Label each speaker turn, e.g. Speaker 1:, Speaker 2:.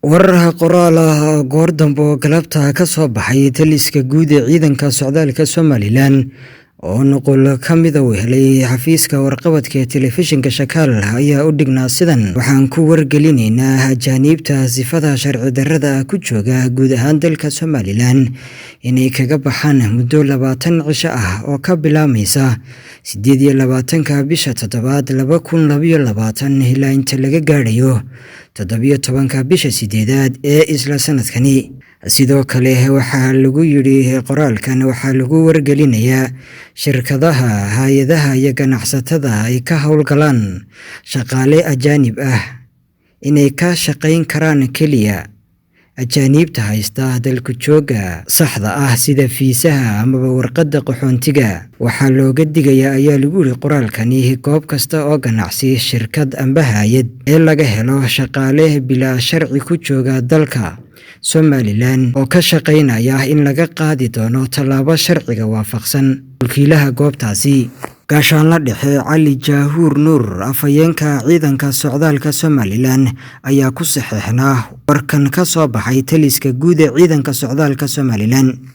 Speaker 1: Warar qoraal ah oo goor dambe oo galabta ka soo baxay taliska guud ee ciidanka socdaalka Somalilan oo nuqul ka mida uu helay xafiiska warqabadka ee telefishinka Shakaal ayaa u dhignaa sidan: waxaan ku wargelinaynaa ajaaniibta sifada sharci darrada ku jooga guud ahaan dalka Somalilan inay kaga baxaan muddo 20 cisho ah oo ka bilaabmaysa 28-ka bisha toddobaad 2022 ilaa inta laga gaadhayo 17-ka bisha sideedaad ee isla sanadkani. Sidoo kale waxaa lagu yidhi qoraalkan, waxaa lagu wargelinayaa shirkadaha, hay-adaha iyo ganacsatada ay ka howlgalaan shaqaale ajaanib ah inay ka shaqayn karaan keliya ajaaniibta haysta dalku jooga saxda ah sida fiisaha amaba warqadda qaxoontiga. Waxaa looga digayaa, ayaa lagu yidhi qoraalkani, goob kasta oo ganacsi, shirkad amba hay-ad ee laga helo shaqaale bilaa sharci ku jooga dalka Somalilan oo ka shaqaynaya in laga qaadi doono tallaabo sharciga waafaqsan mulkiilaha goobtaasi. Gaashaanla Dhexe Cali Jaahuur Nuur, afhayeenka ciidanka socdaalka Somalilan, ayaa ku saxeexnaa warkan ka soo baxay taliska guud ee ciidanka socdaalka Somalilan.